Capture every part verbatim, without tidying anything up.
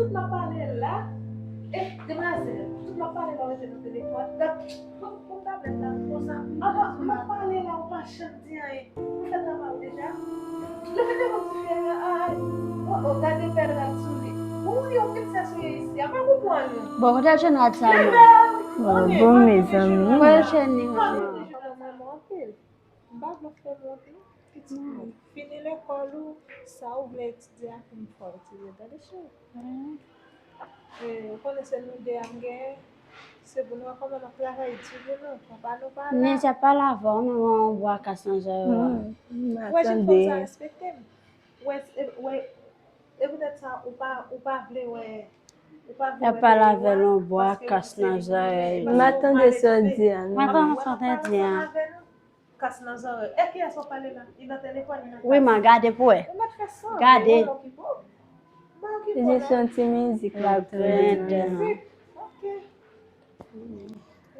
Tout m ap pale la, e, demwazèl, tout m ap pale la, w rete nan telefòn. Gad, pran, pran tablèt la, konsa. Apa, m ap pale la, ou pa janm di anyen. Ou fè travay ou deja? Leve devan ti fi a, ay. Oh, oh, gade bèl rad sou li. Ou, ou gen sèks ou ye isi a, pa konprann ou. Bon, kote w jwenn rad sa a menm? Bon, bon, mezanmi. Kote w jwenn li menm? Mwen, mwen, mwen, anpil. M pa vle w fè m wont non, pitit mwen. Fini lekòl ou, sa ou vle etidye a, pou m fè w etidye. Tande cheri. E, ou konnen se nou de a m genyen. Se pou nou wè kòman m ap travay di pou nou. Papa nou pa la. Men se pa la vwa, men mwen yon bwa kas nan zòrèy ou a. Wè, jèn fanm sa respekte m. Wè, e, wè, e poutèt sa, ou pa, ou pa vle wè, ou pa vle wè. Yo pale avè l yon bwa kas nan zòrèy. M a tande sa w di a, non. Mwen tande sa w te di a. Kas nan zòrèy. E kiyès w ap pale la? Li nan telefòn, li nan kas. Wi, man, gade pou wè. Ou mèt fè san. Gade. Ou okipe w. M pa okipe w, non. Li se yon ti mizik l ap tande. Mizik. Ok.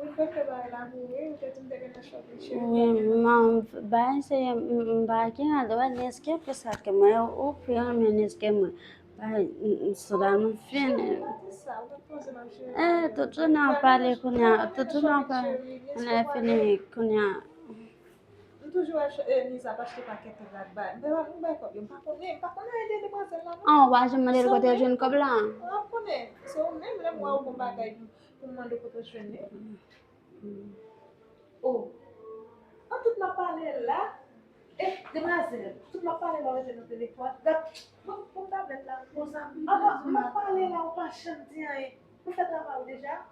Wi, kote bagay la pou wi, ou te di m te gen nan chòt li, cheri. Wi, man, bagay se, m, m pa gen adwè Neske plis ke mwen, ou pi renmen Neske mwen. Bagay, m, m, sou la nou fini. Cheri, pa di sa, ou mèt poze m ap jere. Eh, tout jounen w ap pale kounye a, tout jounen w ap pale, kounye a fini, kounye a. M toujou wè ch-, eh, Niz ap achte pakèt rad ba. M te pa, m bay kòb yo. M pa konnen, m pa konnen anyen de demwazèl la, non. Ah, ou pa janm mande l kote l jwenn kòb la? M ap konnen. Se ou menm, lè m wè ou gon bagay pou, pou m mande w kote w jwenn li. Oh. An tout m ap pale la. Eh, demwazèl, tout m ap pale la, w rete nan telefòn. Gad, pran, pran tablèt la, konsa. Apa, m ap pale la, ou pa janm di anyen. Ou fè travay ou deja?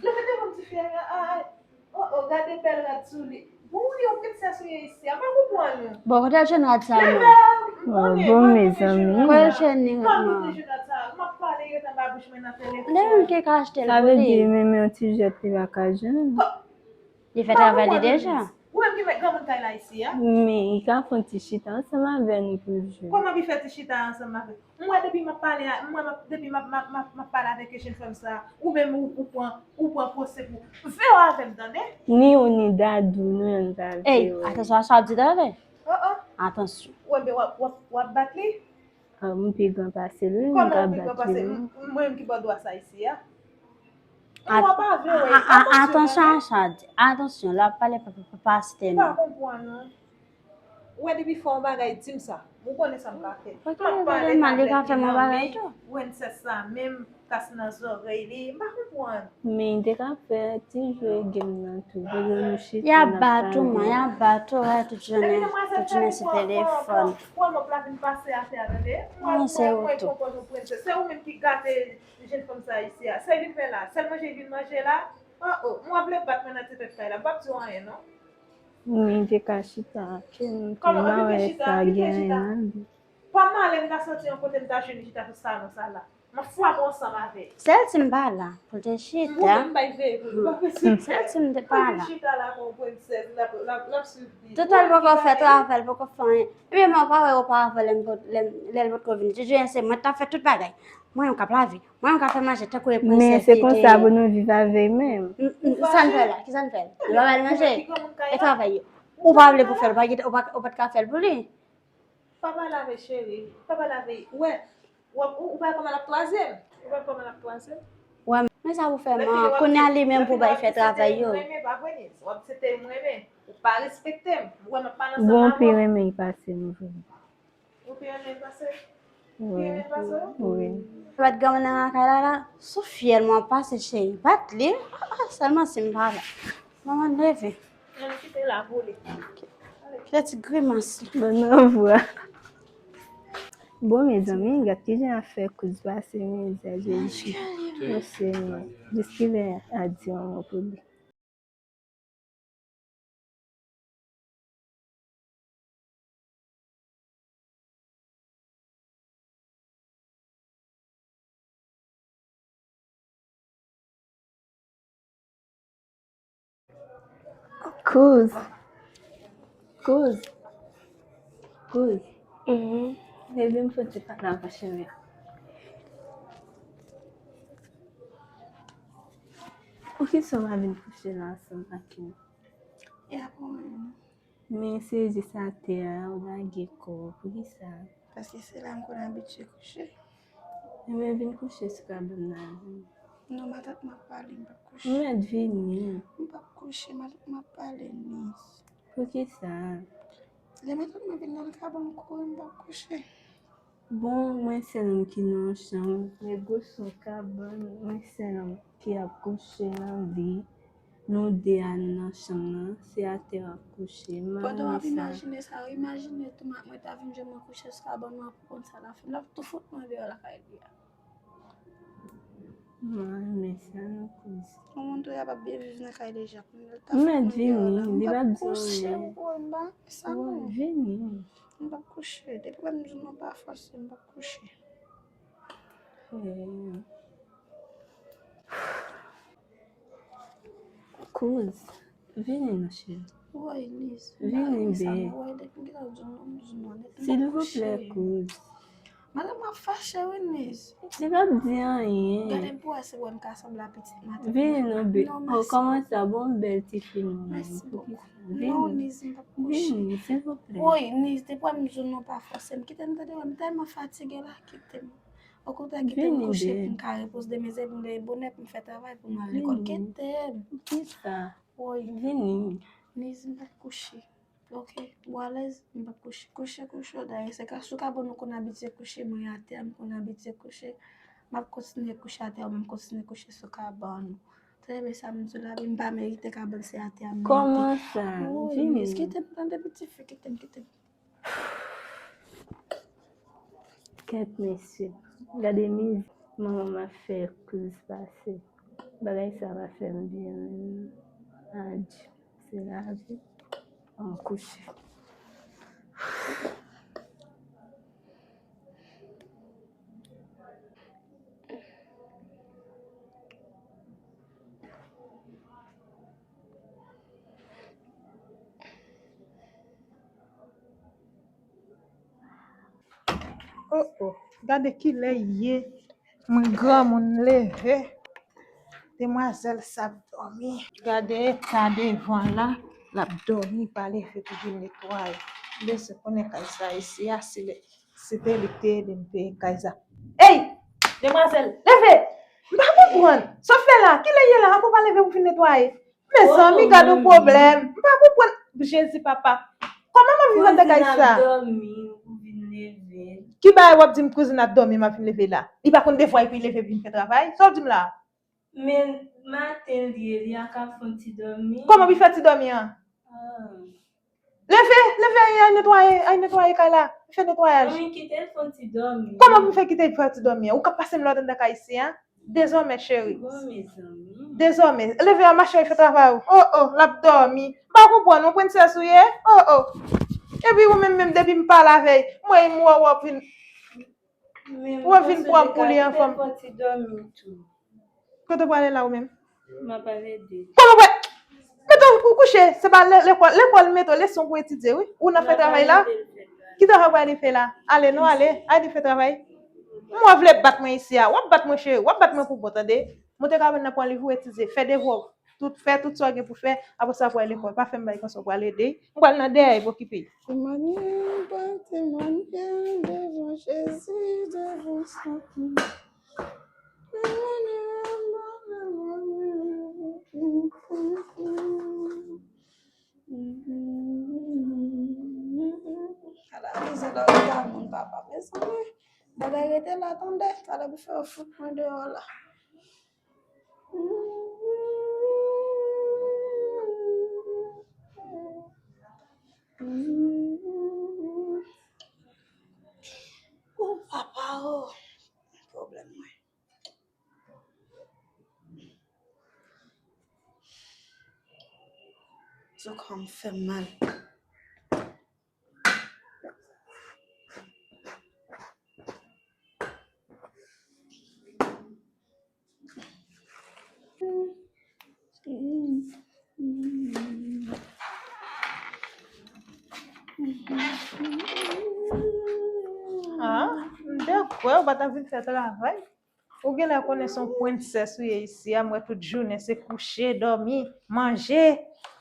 Leve devan m ti fi a, ay. Oh, oh, gade bèl rad sou li. Bon, ou gen sèks ou ye isi a, m pa konprann ou. Bon, kote l jwenn rad sa a menm? Bon, bon, mezanmi. Kote l jwenn li menm? M ap pale, yo nan babouch mwen nan telefòn. Lè menm ki ka achte l pou li. Sa vle di, menm yon ti jwèt li pa ka jwenn. Li fè travay li deja. Ou menm ki mèt granmoun kay la isi a? Men, li ka fè yon ti chita ansanm avè nou pou l jwe. Kòman li fè ti chita ansanm avè? M wè depi m ap pale a, m wè m ap, depi m ap, m ap, m ap, m ap pale avèk jèn fanm sa, ou menm ou, ou pran, ou pran pwosè pou. Vè w avè m, tande? Ni ou ni Dadou, nou menm ta vle wè. Ey, atansyon a sa w ap di tande. Oh, oh. Atansyon. Ou wè, w ap, w ap, w ap bat li? Ah, m pi gran pase l, wi, m ka bat li. Kòman ou pi gran pase l? M, mwen menm ki ba w dwa sa isi a? Ou pa vle wè. Atansyon a sa, atansyon, l ap pale pa, pa, pa, pastè nou. M pa konprann, non. Ou wè depi fè yon bagay, di m sa. Ou konnen sa m ka fè. M ap pale, tablèt li nan men, princess la menm, kas nan zòrèy li. M pa konprann. Men, m te ka fè ti jwe game nan tou. Pou nou chita, y ap bat ou, man, y ap bat ou, wè, tout jounen, tout jounen sou telefòn. Kòman w ap la vin pase atè a, tande? Mwen, mwen, mwen konpòze w, princess. Se ou menm ki gate jèn fanm sa isi a. Sa l vin fè la? Sèl manje l vin manje la? Oh, oh, mwen vle bat mwen nan ti tèt kay la. M p ap di w anyen, non. Mwen te ka chita, ke m te mawè sa gen nan li. Pa m ale, m ta soti yon kote, m ta jwenn li chita sou salon sa la. M ap frape w ansanm avè l. Sèl si m pa la, pou l te chita. Mwen menm, m bay veye pou li. Sèl si m te pa la. Pou l chita la, pou l sèl, l ap, l ap, l ap swiv li. Toutan l poko fè travay, l poko fè anyen. Ebyen, mwen pa wè oparavan lè m pot-, lè m, lè l potko vini. Ti Jeyen se mwen t ap fè tout bagay. Mwen menm k ap lave. Mwen menm k ap fè manje tankou e prensès. Men se konsa pou nou viv avè l menm. Sa n fè la? Kisa n fè? Nou pa ba l manje? E travay yo. Ou pa vle pou fè l, ou pa, ou pa, ou pa t ka fè l pou li. Pa pale avè cheri, pa pale avè, ou wè, ou, ou, ou pa wè kòman l ap twaze m? Ou pa wè kòman l ap twaze m? Wè, men sa pou fè man, kounye a li menm pou bay fè travay yo. Ou renmen pa vre, Niz? W ap se te m renmen, ou pa respekte m. Ou wè m ap pale ansanm avè w. Bon, pi renmen l pase m vre. Ou pi renmen l pase? Wi. Pi renmen l pase w? Wi. Bat granmoun nan lakay la, la, sou fyèl mwen pase cheri, bat li, ah, ah, sèlman si m pa la. Manman leve. Ann kite l la pou li. Fè ti grimas li. Bon, nan vwa. Bon, mezanmi, gad kijan y ap fè kouz pase mizè, Jezi. O Senyè, jis kilè a di yon mo pou li. Kouz. Kouz. Kouz. Mhm. Baby, m fè ti pale avè w, cheri. Poukisa w pa vin kouche la ansanm ak nou? E apre w menm? Men se jis atè a, ou lage kò w. Poukisa? Paske se la m konn abitye kouche. Ebyen, vin kouche sou kabann nan, vin. Non, matant m ap pale, m p ap kouche. Ou mèt vini. M p ap kouche, matant m ap pale, Nis. Poukisa? Lè matant mwen vin nan kabann kouri, m p ap kouche. Bon, mwen sèl ki nan yon chanm, men gwo son kabann, mwen sèl ki ap kouche nan li. Nou de a nan chanm nan, se atè w ap kouche. Mari sa. Pandan w ap imajine sa, imajine tou mwen ta vin jwenn mwen kouche sou kabann mwen pou konn sa l ap fè. L ap tou fout mwen deyò lakay li a. Mwen renmen sa nou koze. Yon moun tou y ap ap byen viv nan kay deja. Pou l ta fout mwen deyò la. M p ap kouche, woy, m pa renmen sa non. Vini. M p ap kouche. Depi w wè m di w non pa fòse, m p ap kouche. Kouz, vini non cheri. Woy, Nis. Vini, be. Silvouplè, Kouz. Madanm mwen ap fache wi, Nis. Li p ap di anyen. Gade pou wè si wè m ka sanble a pitit matant. Vini non, be. Oh, kòman sa? Bon, bèl tifi nou. Mèsi bokou. Non, Nis, m p ap kouche. Vini, silvouplè. Woy, Nis, depi wè m di w non pa fòse m. Kite m tande, m tèlman fatige la, kite m. Okontrè, kite m kouche pou m ka repoze demen, se pou m leve bonè pou m fè travay pou m al lekòl. Kite m. Poukisa? Woy. Vini. Nis, m p ap kouche. Oke, ou alèz, m p ap kouche. Kouche, kouche w dayè. Se ka, sou kabann ou konn abitye kouche, mwen atè a, m konn abitye kouche. M ap kontinye kouche atè a, ou menm kontinye kouche sou kabann ou. Trè byen, sa m di w la, m pa merite kabann, se atè a m merite. Kòman sa? Woy, Nis, kite m tande, piti fi, kite m, kite m. Kèt mesye, gade mizè manman m ap fè Kouz pase. Bagay sa pa fè m byen menm. Adye, se lavi. Ann kouche. Oh oh, gade kilè l ye. Mwen granmoun leve. Demwazèl sa ap dòmi. Gade eta devan la, l ap dòmi, pa leve pou vin netwaye. M bezwen konnen kay sa isi a, si li Se te li k te ede m peye kay sa. Ey! Demwazèl, leve! M pa konprann. Sa w fè la? Kilè ye la? Ankò w pa leve pou fin netwaye? Mezanmi, gad yon pwoblèm. M pa konprann. Jezi papa. Kòman m ap viv anndan kay sa? Ki bagay w ap di m kouzin ap dòmi, m ap vin leve la? Li pa konn devwa epi leve vin fè travay? Sa w di m la? Men maten li ye, li a ka fè yon ti dòmi. Kòman pou l fè ti dòmi an? Ah. Leve, leve, ay, ay netwaye, ay netwaye kay la. Fè netwayaj. Mwen kite l fè yon ti dòmi. Kòman pou l fè kite l fè ti dòmi an? Ou k ap pase m lòd anndan kay isi a? Dezòmè, cheri. Bon, mezanmi. Dezòmè, leve a mache, fè travay ou. Oh, oh, l ap dòmi. M pa konprann, yon prensès ou ye? Oh, oh. Epi ou menm, menm depi m pale avè l, mwen, m wè w ap vin Ou vin pran pou li an fanm. Kote w prale la ou menm? M ap al ede. Kòman w pral? Mete w pou kouche, se pa lekòl, lekòl mete w, leson pou etidye wi. Ou nan fè travay la? Ki travay w prale fè la? Ale non, ale, ale fè travay. M wè w vle bat mwen isi a, w ap bat mwen cheri, w ap bat mwen pou bon tande. Monte kabann nan pran liv ou etidye, fè devwa w. Tout, fè tout sa w gen pou fè, apre sa pou al lekòl. Pa fè m bagay konsa, ou pral ede. M pral nan dèyè epi okipe. Temwanye, m pral temwanye devan Jezi, devan sant li. Ala mizè lòt ta moun papa, mezanmi. Bagay rete la tande, talè pou fè yo fout mwen deyò la. Oh papa oh, pwoblèm mwen. Zokò m fè m mal. Ah, m te kwè ou pa t ap vin fè travay. Ou genlè konnen se yon prensès ou ye isi a, m wè tout jounen se kouche, dòmi, manje.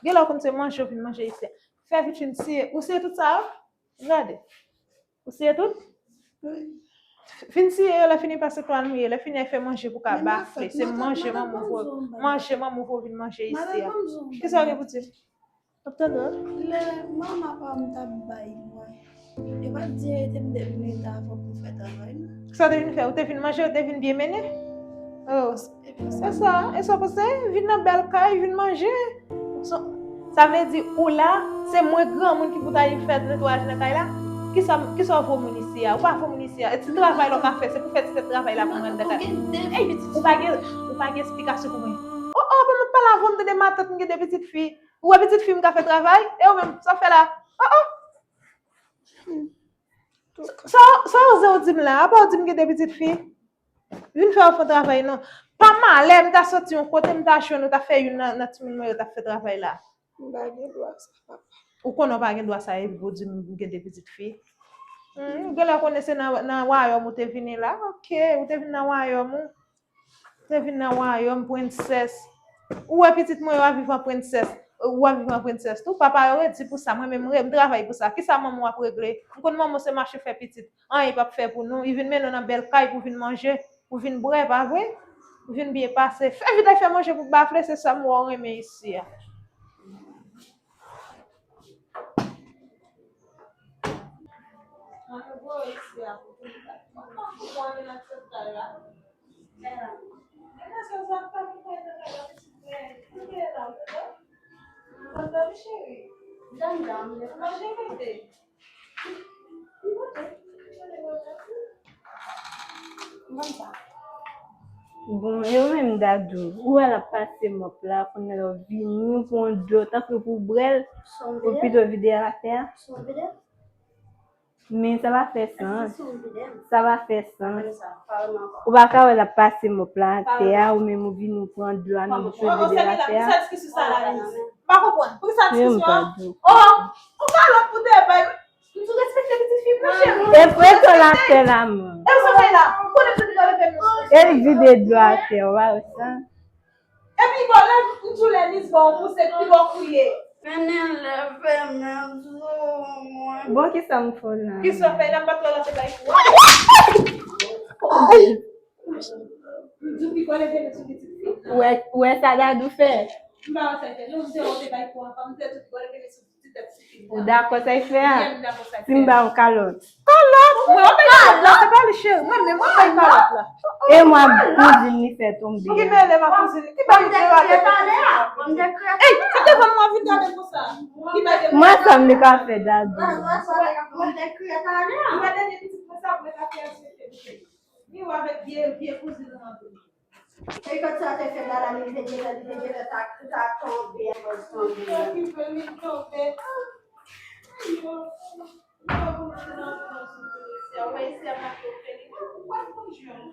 Genlè ou konn se manje ou vin manje isi a. Fè vit vin siye. Ou siye tout sa yo? Gade. Ou siye tout? Wi. Vin siye yo, lè fini pase twa nou ye, lè fini ay fè manje pou ka bafle. Se manje manman ou vo, manje manman ou vo vin manje isi a. Kisa w gen pou di m? W ap tande w? Lè manman pa m t ap bay mwen, yo pa t di rete m te vin rete avan pou m fè travay non. Sa w te vin fè? Ou te vin manje, ou te vin byen mennen? Oh. E sa, e sa w panse? Vin nan bèl kay, vin manje. Sa vle di ou la, se mwen granmoun ki pou ta vin fè netwayaj nan kay la? Kisa, kisa w vo moun isi a? Ou pa vo moun isi a. E ti travay la w ka fè, se pou fè ti tèt travay la pou mwen anndan kay. Ey, ou pa gen, ou pa gen esplikasyon pou mwen. Oh, oh, bon, mwen pale avè w, m tande matant m gen de pitit fi. Ou wè pitit fi m ka fè travay? E ou menm, sa w fè la? Oh, oh. Sa, sa w oze w di m la? Apa w di m gen de pitit fi? Vin fè w fè travay non. Pa malè, m ta soti yon kote, m ta jwenn ou ta fè youn nan, nan timoun mwen yo t ap fè travay la. M pa gen dwa sa, papa. Ou konnen w pa gen dwa sa epi pou w di m gen de pitit fi? Hmm, genlè konnen se nan, nan wayòm ou te vini la. Ok, ou te vin nan wayòm ou. Te vin nan wayòm prensès. Ou wè pitit mwen yo ap viv an prensès. Ou ap viv an prensès tou. Papa yo redi pou sa. Mwen menm, m re-, m travay pou sa. Kisa manman w ap regle? M konn manman w se mache fè pitit. Anyen p ap fè pou nou. Li vin mennen w nan bèl kay pou vin manje, pou vin bwè, pa vre? Pou vin byen pase. Fè vit al fè manje pou bafle, se sa m wè w renmen isi a. Mwen voye isi a pou tout bagay. Mwen pa konprann nan tout kay la. Bon, e ou menm Dadou, ou wè l ap pase mòp la, kounye a lè w vini, ou pran dlo, tankou pou bwè l, ou pito vide l atè a. Men sa pa fè sans. Sa pa fè sans. Ou pa ka wè l ap pase mòp la atè a, ou menm ou vini ou pran dlo a nan bouch ou vide l atè a. Poukisa diskisyon sa la, Lise? M pa konprann. Poukisa diskisyon an? Oh, ou kalòt pou te bay. M tou respekte pitit fi m nan, cheri. E pretan l ap fè la, man. E sa fè la. Ou konnen tout moun leve m. E l vide dlo atè, ou pa wè sa? Epi bon, lè m tou lè Lis ba w pouse, pi bon kriye. Mennen leve men sou mwen. Bon, kisa m fè w la? Kisa w fè la? M pa t wè l ap bay kou a. M di w pi bon leve men sou pitit fi m nan. Ou wè, ou wè sa Dadou fè? M pa wè sa l fè. Non, m te wè w te bay kou anvan. M te di w pi bon leve men sou pitit fi m nan. Ou dakò sa l fè a? Si m ba w kalòt. Kalòt! Mwen, mwen bay kalòt la, se pa li, cheri. Mwen menm, mwen bay kalòt la. E mwen, kouzin li fè tonbe. Ki mele ma kouzin? Ki bay de la de. Ey, ki te vann mwen vin gade konsa? Ki bay de. Mwen, sa m te ka fè Dadou. Mwen te kriye talè. Mwen te di pitit mwen sa, mwen ta fè aksepte. Ni w avèk vye, vye kouzin nan tou. E kòb sa te fè Dada, li te gentan, li te gentan ta, ta tonbe, mwen tonbe. Li tonbe, li tonbe. Ayo, mwen kòmanse nan pran sou tou mesye. Wè, se a mwen ki ofè li. Ou pa konn jwenn.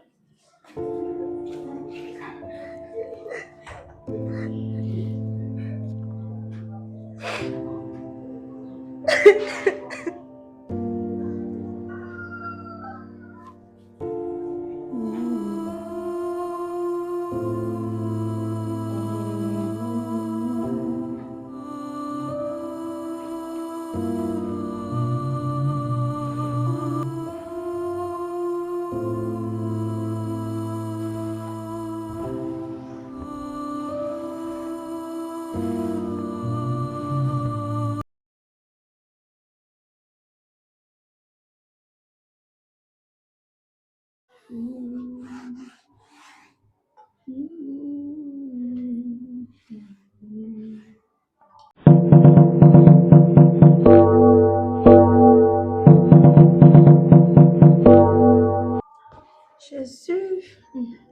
Jezi,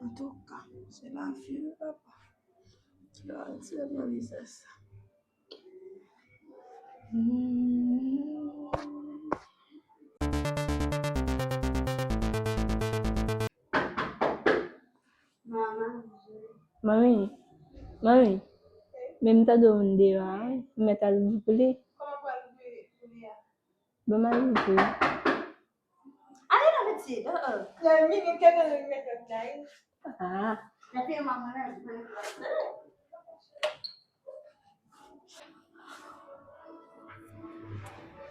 antouka, se lavi wi, papa. Ki va retire mwen mizè sa. Manmi, manmi, men m tande yon moun deyò a wi, m mèt al ouvri pou li. Ban m al ouvri. Ale non pitit, oh, oh. Lè m vini, m te gen lè m mèt la wi. Ah.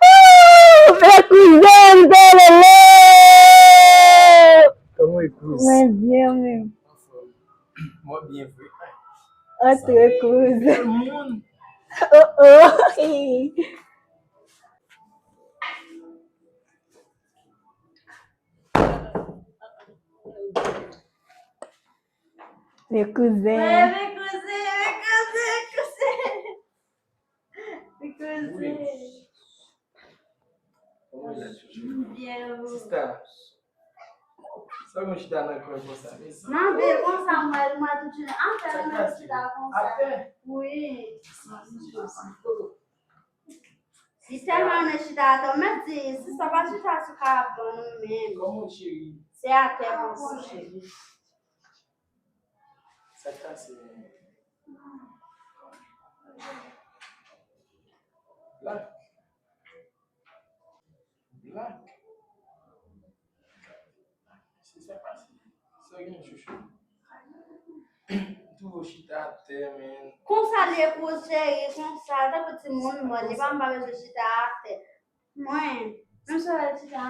Ooh, fè kouzen m telele! Byen vre. Antre kouzen. Bèl moun. Oh, oh. Men kouzen. Men kouzen, men kouzen, men kouzen. Men kouzen. Wi. Kòman w ye la, chouchou? Byen, wi. Sista, sa w gen chita nan kwen konsa, mezanmi? Mande konsa, mwen, mwen tout jounen. Anfè, mwen chita konsa. Atè? Wi. Li tèlman renmen chita atè, mwen di, sista pa chita sou kabann ou menm. Kòman, cheri? Se atè konsa. Sa k pase menm? Black. Black. Se sa k pase. Sa gen chouchou. Touvo chita atè, men. Konsa li ye pou cheri, konsa, tankou timoun mwen, li pa m pa bezwen chita atè. Mwen, menm si w chita,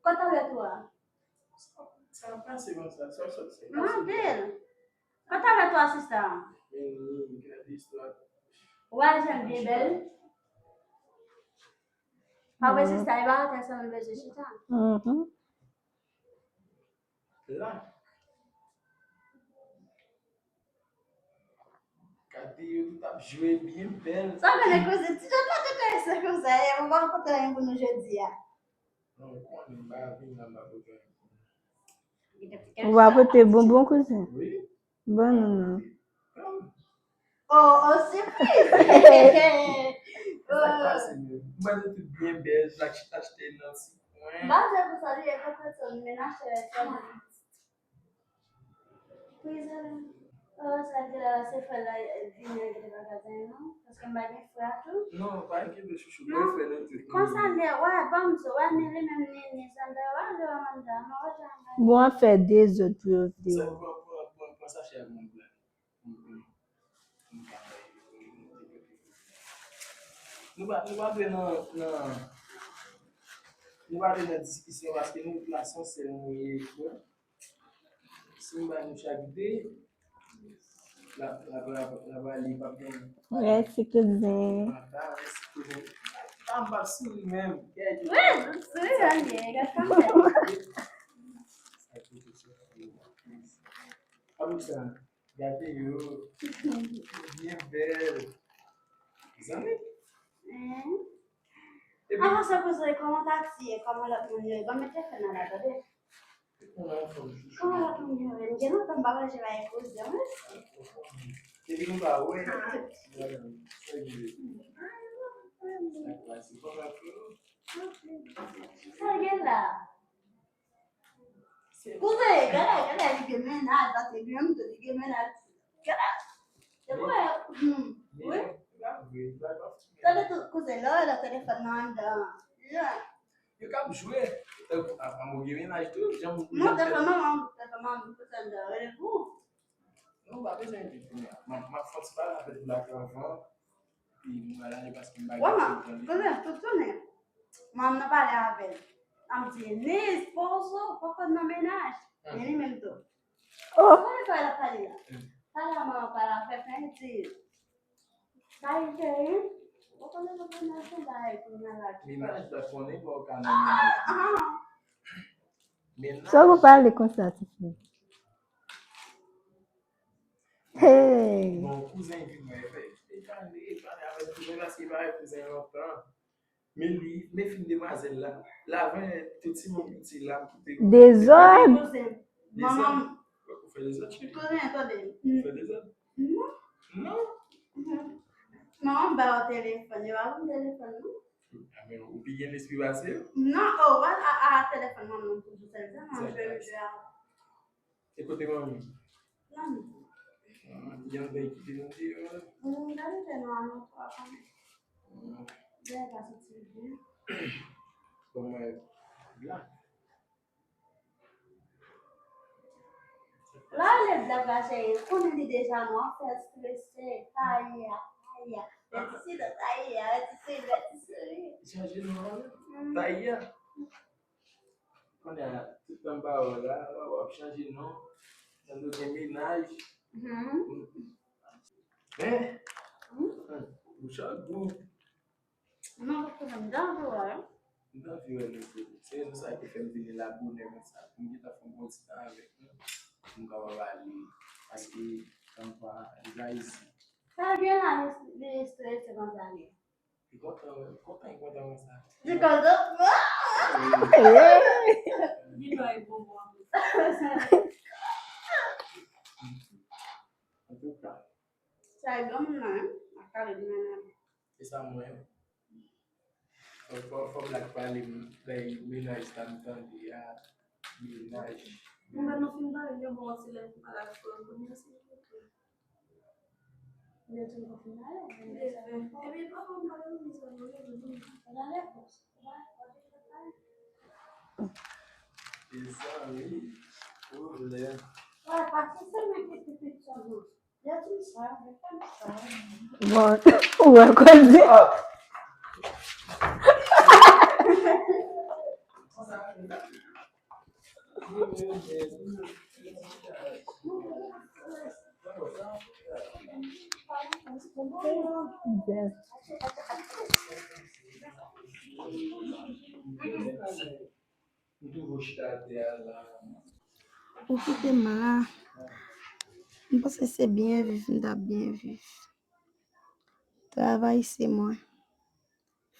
kote w ye tou a? Sa ap pase konsa, sa sot se pase. Mande l. Kote avèk twa sista? Vini, gade istwa. Ou wè jan l byen bèl? Pa vre, sista, e pa atè sèlman l bezwen chita. Mhm. La. Gade yo tout ap jwe byen bèl. Sa vle koze ti jan pa te enterese konsa, e, mwen pa kontan anyen pou nou jodi a. Non, ou konnen m pa vin la, m pa pote anyen. Ou pa pote bonbon, kouzen? Wi. Ban nou, non. Oh, oh, sipriz! Sa k pase menm? M wè nou tout byen bèl, Black chita achte nan ti kwen. M pa vle pou sa, li e konprann sa, men achte. Priz la. Oh, sa gen la, se frè la, eh, vini nan gen bagay non. Paske m pa gen frè tou. Non, pa enkyete chouchou, mwen frè nou tout. Konsa, men, wè, ban m di w, wè, men li menm, ni, ni, sa m ta, wè, li wè, manda, non, wè, jan. Bon, ap fè dezòd pou yo vide yo. Sa, pran, pran, pran, pran sachè ak moun blan. Nou pa, nou pa dwe nan, nan, nou pa dwe nan diskisyon paske nou tout la se yon sèl nou ye, frè. Si m bay nou chak de, la, la, la, la, la, li p ap gen. Mèsi, kouzen. Manda, mèsi, kouzen. Ah, m p ap souri menm. Wi, souri, anye, gad sa m fè. Apre sa, gade yo. Byen bèl. Zanmi. Epi avan sa, koze kòman tati ye, kòman lòt moun yo ye. Ban m met telefòn nan la, tande. Kòman lòt moun yo ye? M gen lontan m pa manje bay koze, wi. Epi nou pa wè. Sa gen la? Kouzen, gade, gade, li gen mennaj, paske li menm tou, li gen mennaj. Gade. Se vre. Hmm. Wi. Tande tout kouzen, lè w wè lè telefòn nan anndan. Yo k ap jwe. Tankou, a, a, mwen gen mennaj tou, jan m. Non, telefòn manman m, telefòn manman m, kouzen, rele pou. Non, pa bezwen di kounye a. M ap, m ap fè ti pale avèk Black anvan. Epi, mwen al ale paske m pa gen tan. Wè, kouzen, tout jounen. Manman m nan pale avè l. An m di, Nice, pozo, poko nan mennaj. Men li menm tou. Oh. Ou konnen sa l ap pale la? Pale a manman, pale a frè, frè, li di, sa li fè, wi. Ou konnen nan mennaj, se bagay kounye a la. Mennaj, sa konnen pa w ka nan mennaj. Mennaj. Sa w pale konsa, tifi? Hey! Bon, kouzen vin wè, fè, e pale, e pale avèk kouzen, paske e pa wè kouzen lontan. Men li, men fin demwazèl la. Lavan, tout ti moun piti la, m kite. Dezòd. Manman. Ou fè dezòd, cheri? Tande, tande. Ou fè dezòd? Non. Non? Manman ba yo telefòn, yo pa ban m telefòn, non. A, men ou pi gen lespri pase yo? Non, oh, a, a, a, telefòn manman m toujou sèl, manman jwe, jwe a. E kote manmi? Manmi. Ah, yon bèy kite nou deyò. Hmm, gade fè nou a nou twa fanmi. Hmm. Bèy pa soti byen. Bon, mwen, Black. La, le Black la, cheri, konnen li deja nou an fè strese, taye a, taye a. Mèt isi, taye a, mèt isi, mèt isi. Chanje non an, taye a. Kounye a, tout tan m pa wè w la, w ap chanje non. Tande w gen mennaj. Mhm. Men, hmm, ou chak gou. Mwen pa konnen, m ta anvi wè. M ta anvi wè nou tou. Se rezon sa ki fè m vini la bonè konsa. Pou m gentan fè yon bon ti tan avèk nou. Pou m kapab ale. Paske, tanpwa, deja isit. Sa gen la, li, li strese konsa li. Li kontan, wi. Kontan, li kontan konsa. Li kontan. Li bay bonbon. Antouka. Sa e granmoun nan, wi. Ak kale li nan la. Se sa mwen. Fò, fò, fò Black pale, m, bay mennaj sa m tande a, mennaj. Mwen ba nou fin pale, yo bon, se lè m pale ak frè m, kounye a se. Yo tou konfime ale, men sa konfime. Epi papa m pale, mwen sa yo, yo, yo. Sa ale pòs. E sa, wi. Pwoblèm. Wa, pati se mwen ki pitit sèlman. Bon, ou wè kòl di. Ou kite m la. M panse se byen viv, m t ap byen viv. Travay se mwen.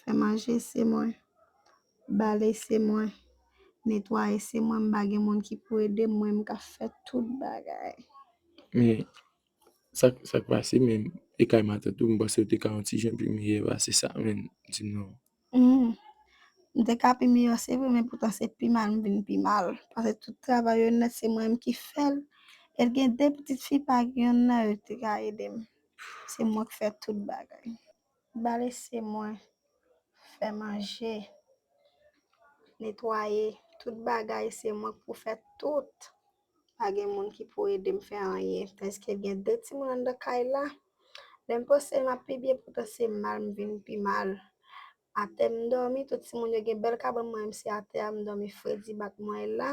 Fè manje se mwen. Bale se mwen. Netwaye se mwen. M pa gen moun ki pou ede m. Mwen, m ka fè tout bagay. Men, sa, sa k pase, men, e kay matant ou, m panse ou te ka yon ti jan pi miyè pase sa, men, di m non. Hmm. M te ka pi miyò, se vre, men poutan se pi mal m vin pi mal. Paske tout travay yo nèt, se mwen menm ki fè l. E l gen de pitit fi, pa gen yonn nan yo ki te ka ede m. Se mwen k fè tout bagay. Bale se mwen. Fè manje. Netwaye. Tout bagay, se mwen k pou fè tout. Pa gen moun ki pou ede m fè anyen. Tandis ke gen de timoun anndan kay la. Lè m panse m ap pi byen, poutan se mal m vin pi mal. Atè m dòmi, tout timoun yo gen bèl kabann, mwen menm se atè a m dòmi, fredi bat mwen la,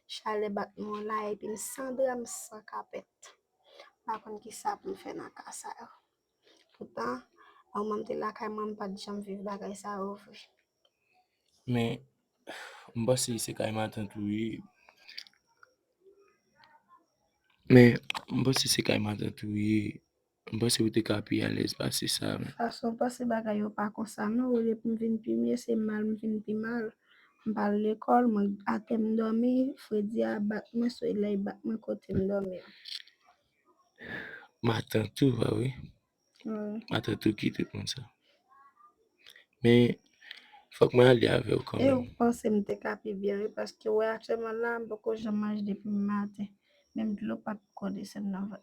chalè bat mwen la, epi m san dra, m san kapèt. M pa konn kisa pou m fè nan ka sa yo. Poutan, anvan m te lakay mwen, m pa t janm viv bagay sa yo vre. Men, m panse se kay matant ou ye. Men, m panse se kay matant ou ye. M panse ou te ka pi alèz pase sa, men. Fason w panse bagay yo pa konsa, non. Olye pou m vin pi mye, se mal m vin pi mal. M pa al lekòl, mwen atè m dòmi, fredi a bat mwen, solèy bat mwen kote m dòmi a. Matant ou, pa vre? Wi. Matant ou ki te konn sa. Men, fòk mwen ale avè w kanmenm. E ou panse m te ka pi byen, wi, paske w wè aktyèlman la, m poko janm manje depi maten. Menm dlo pa t poko desann nan vant.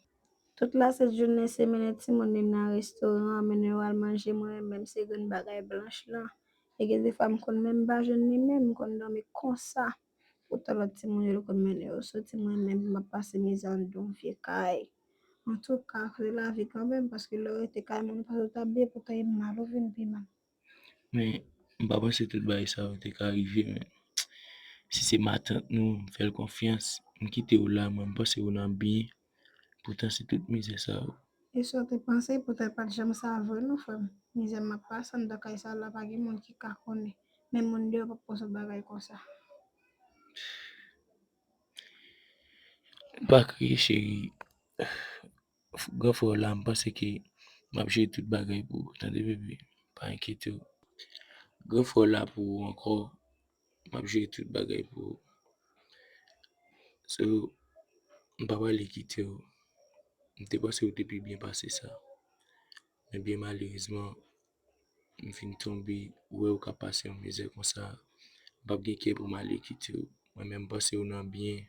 Tout lasenn jounen, se mennen timoun li nan restoran, mennen yo al manje, mwen menm se grenn bagay blanch lan. E gen defwa m konn menm pa jwenn li menm, m konn dòmi konsa. Poutan lòt timoun yo konn mennen yo soti, mwen menm m ap pase mizè anndan yon vye kay. Antouka, se lavi kanmenm, paske lè w rete kay moun, ou panse w t ap byen, poutan e mal ou vin pi mal. Men, m pa panse tout bagay sa yo te ka rive, men si se matant nou, m fè l konfyans, m kite w la, mwen, m panse w nan byen, poutan se tout mizè sa yo. E sa w te panse, poutan pa t janm sa vre non, frè m. Mizè m ap pase anndan kay sa la, pa gen moun ki ka konnen. Menm moun deyò p ap konn sot bagay konsa. Pa kriye, cheri. Gran frè w la, m panse ke m ap jere tout bagay pou ou, tande, bebe? Pa enkyete w. Gran frè w la pou ou ankò. M ap jere tout bagay pou ou. So, m pa prale kite w. M te panse ou te pi byen pase sa. Men byen malerezman, m fin tonbe, wè ou ka pase yon mizè konsa. M p ap gen kè pou m ale kite w. Mwen menm, m panse ou nan byen.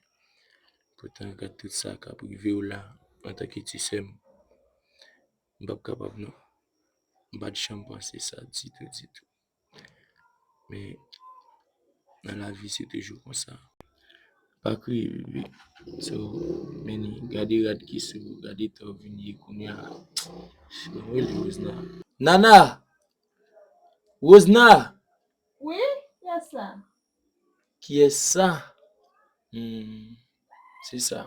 Poutan, gad tout sa k ap rive w la, antanke ti sè m. M p ap kapab, non. M pa t janm panse sa ditou, ditou. Men, nan lavi, se toujou konsa. Pa kriye, bebe. So, men ni, gade rad ki sou, gade tan w vin ye kounye a. Bon, rele Rosna. Nana! Rosna! Wi, kiyès sa? Kiyès sa? Hmm, se sa.